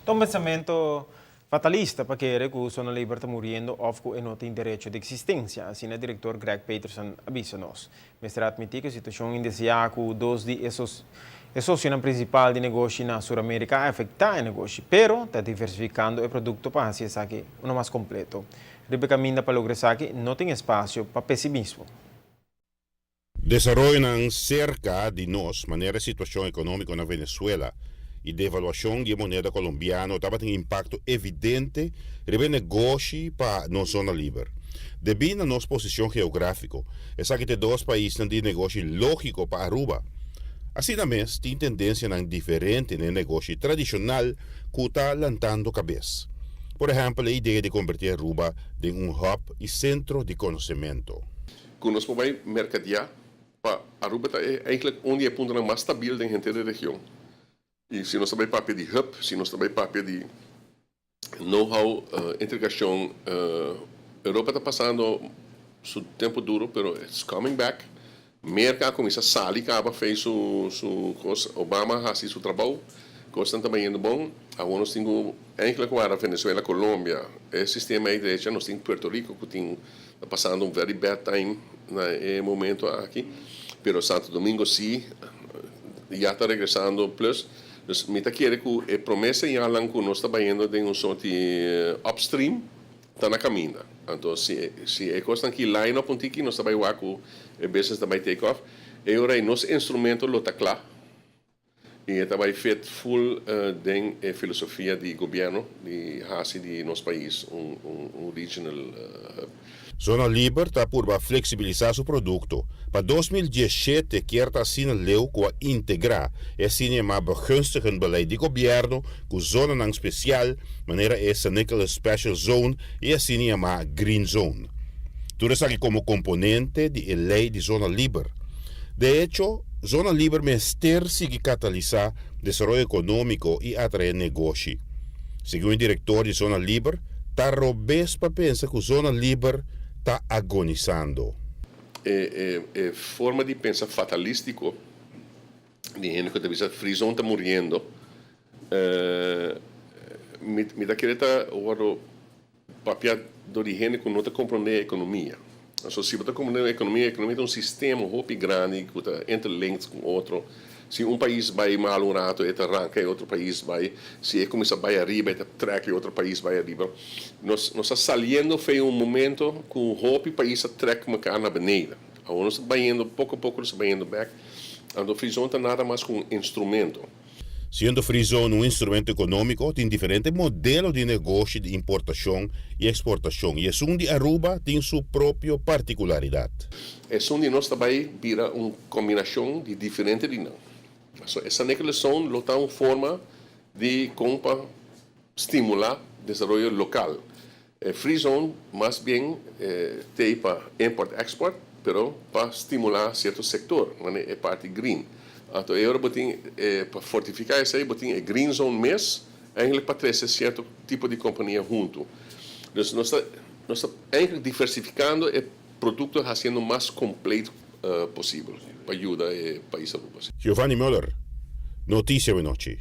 Ta un pensamento fatalista pa kere ku Zona Liber ta muriendo òf ku e no tin derecho di eksistensia, asina direktor Greg Peterson a bisa nos. Mester atmití ku e situashon indeseá ku dos di e e sosionan prinsipal di negoshi na Sur Amerika a afektá e negoshi, pero ta diversifikando e produkto pa hasi esaki uno mas kompleto. Riba e kaminda pa logra esaki no tin espasio pa pesimismo. Desaroyonan serka di nos, manera e situashon ekonómiko na Venezuela i devaluashon di e moneda kolombiano tabatin impakto evidente riba e negoshi pa nos zona liber. Debí na nos posishon geográfiko, esaki ta e dos paisnan di negoshi lógiko pa Aruba. Asina mes, tin tendensianan diferente na e negoshi tradishonal ku ta lantando kabes. Por ehèmpel e idea di kombertí Aruba den un hub i sentro di konosementu. Ku nos por bai merkadiá pa Aruba ta e eigenlijk un di e puntonan mas stabil den henter e region. I si nos ta bai papia di hub, si nos ta bai papia di know-how, integrashon, Europa ta pasando su tempu duro pero it's coming back. Merka a kuminsá sali kaba fei su su kos, Obama a hasi su trabou, kosnan ta bayendo bon. Awor nos tin ku eigenlijk wara Venezuela, Colombia, e sistema ei drecha, nos tin Puerto Rico ku tin ta pasando un very bad time na e momento aki, pero Santo Domingo si ya ta regresando plus. Dus mi ta kere ku e prome señalnan ku nos ta bayendo den un sorti upstream ta na kaminda. Anto si si e kosnan ki line up un tiki nos ta bai wak ku e business ta bai take off. E ora ei nos instrumento lo ta kla. I e ta bai fit full den e filosofia di gobierno di hasi di nos pais un un regional hub. Zona Liber ta purba fleksibilisá su produkto. Pa 2017 kier ta asina leu ku a integrá e asina yamá begunstigend beleid di gobièrnu ku zonanan spesial manera e San Nicolas Special Zone i asina yamá Green Zone. Tur esaki komo komponente di e lei di Zona Liber. De echo, Zona Liber mester sigui katalisá desaroyo ekonómiko i atraé negoshi. Segun e direktor di Zona Liber, ta robes pa pensa ku Zona Liber ta agonisando. E e forma di pensa fatalístiko di hende ku ta bisa Free Zone ta muriendo, mi mi ta kere ta wòrdu Papia dor di hende ku no ta komprondé ekonomia. So si bo ta komprondé ekonomia, ekonomia ta un sistema hopi grandi ku ta interlinked ku otro. Si un pais bai mal un rato e ta ranka e otro pais bai. Si e kuminsá bai ariba e ta trek e otro pais bai ariba. Nos nos ta saliendo fei un momento ku hopi pais a trek mekar na beneden. Awor nos ta bayendo poko poko nos ta bayendo bek. Anto Frizon ta nada mas ku un instrumento. Siendo Free Zone un instrumento económico, tin diferente modelo di negoshi di importacion y exportacion y esun di Aruba tin su propio particularidad. Esun di nos ta bay bira un combinacion di diferente di nan. So e San Nicolas Zone lo ta un forma di con pa stimula desaroyo local. E Free Zone mas bien t'ey pa import-export, pero pa stimula cierto sector, manera e parti green. Anto e ora bo tin, pa fortifica esey, bo tin e Green Zone mes, eigenlijk pa trece cierto tipo di compania hunto. Dus nos ta, nos ta eigenlijk diversificando e producto haciendo mas completo posibel pa yuda e pais Aruba. Giovanni Muller, Noticia Awenochi.